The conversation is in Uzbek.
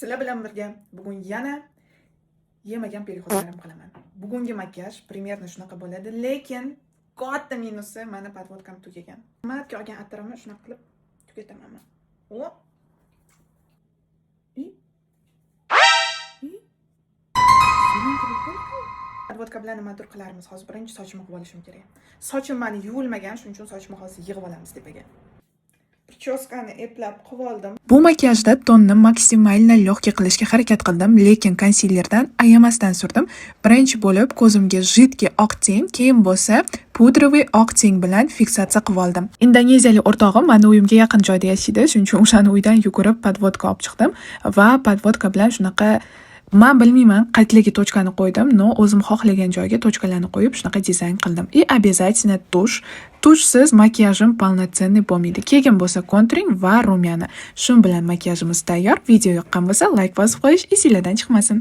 Sizlar bilan birga bugun yana yemagan переход larim qilaman. Bugungi makiyaj примерно shunaqa bo'ladi, lekin katta minusi, mani подводка m tugagan. Qimmatga olgan atirimni shunaqa qilib tugataman man. O! I? I? Подводка bilan nimadir qilarmiz. Hozir birinchi sochimni qilib olishim kerak. Sochim mani yuvilmagan, shuning uchun sochimni hozir yig'ib olamiz tepaga. Прическа ni eplab qilib oldim. Bu makiyajda tonni максимально легкий qilishga harakat qildim, lekin konsilerdan ayamasdan surdim. Birinchi bo'lib ko'zimga жидкий oq тень, keyin bo'lsa пудровый oq тень bilan fiksatsiya qilib oldim. Indoneziyalik o'rtog'im mani uyimga yaqin joyda yashaydi, shuning uchun o'shani uydan yugurib подводка olib chiqdim va подводка bilan shunaqa, man bilmayman, qayerlarga точка ni qo'ydim, но o'zim xohlagan joyga точка larni qo'yib, shunaqa dizayn qildim. И обязательно тушь. Тушь siz makiyajim полноценный bo'lmaydi. Keyin bo'lsa контуринг va румяна. Shu bilan makiyajimiz tayyor. Video yoqqan bo'lsa, layk bosib qo'yish esinglardan chiqmasin.